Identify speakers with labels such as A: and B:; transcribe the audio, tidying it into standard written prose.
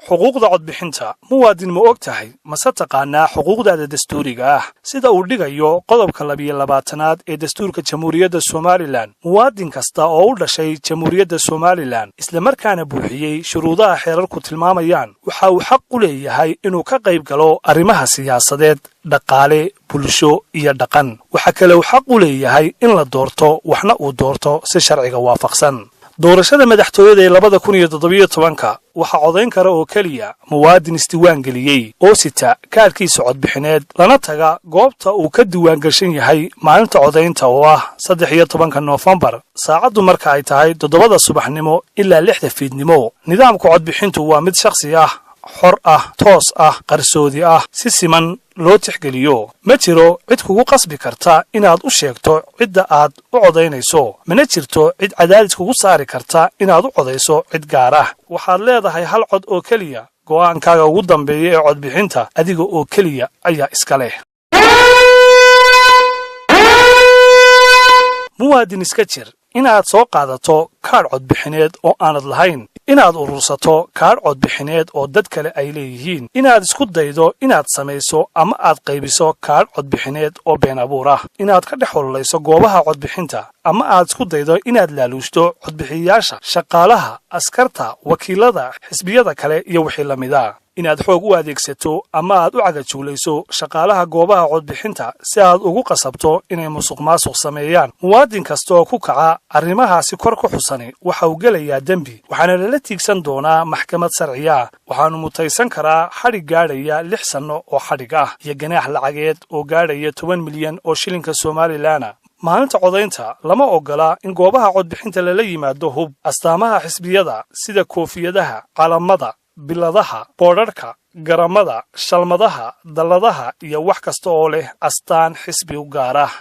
A: Xuquuqda codbixinta. Muwaadin, ma og tahay mase taqaanaa xuquuqdaada dastuuriga ah? Sida uu dhigayo qodobka 22aad ee dastuurka Jamhuuriyadda Somalilan, muwaadin kasta oo u dhashay Jamhuuriyadda Somalilan, islamarkaana buuxiyey shuruudaha xeerarku tilmaamayaan, waxa uu xaq u leeyahay inuu ka qayb galo arrimaha siyaasadeed, dhaqaale, bulsho iyo dhaqan. Waxa kale uu xaq u leeyahay in la doorto, waxna uu doorto si sharciga waafaqsan. Doorashada madaxtooyada ee 2017-ka waxaa codayn kara oo keliya muwaadin isdiiwaan geliyey oo sita kaadhkiisa codbixineed, lana taga goobta uu ka diiwaangashan yahay maalinta codaynta oo ah 13-ka Noofembar, saacaddu marka ay tahay 7-da subaxnimo ilaa 6-da fiidnimo. Nidaamka codbixintu waa mid shakhsi ah, xor ah, toos ah, qarsoodi ah, si siman loo tixgeliyo. Ma jiro cid kugu qasbi karta inaad u sheegto cidda aad u codaynayso, mana jirto cid cadaadis kugu saari karta inaad u codayso cid gaar ah. Waxaad leedahay hal cod oo keliya. Go'aankaaga ugu dambeeya ee codbixinta adiga oo keliya ayaa iska leh. Muwaadin, iska jir inaad soo qaadato kaadh codbixineed oo aanad lahayn, inaad urursato kaadh codbixineed oo dad kale ay leeyihiin, inaad isku daydo inaad samayso ama aad qaybiso kaadh codbixineed oo been abuur ah, inaad ka dhex ololayso goobaha codbixinta ama aad isku daydo inaad laaluushto codbixiyayaasha, shaqaalaha, askarta, wakiilada xisbiyada kale iyo wixii la mida, inaad xoog u adeegsato ama aad u cagajuulayso shaqaalaha goobaha codbixinta si aad ugu qasabto inay musuq maasuq sameeyaan. Muwaadin kasta oo ku kaca arrimahaasi kor ku xusani waxa uu gelayaa dembi, waxaana lala tiigsan doonaa maxkamad sharciya ah. Waxaanu mutaysan karaa xadhig gaadhaya 6 sanno oo xadhig ah iyo ganaax lacageed oo gaadhaya 10 milyan oo shilinka Somalilan. Maalinta codaynta lama oggola in goobaha codbixinta lala yimaado hub, astaamaha xisbiyada sida koofiyadaha, calamada, biladaha, boodharhka, garamada, shalmadaha, dalladaha iyo wax kasta oo leh astaan xisbi u gaar ah.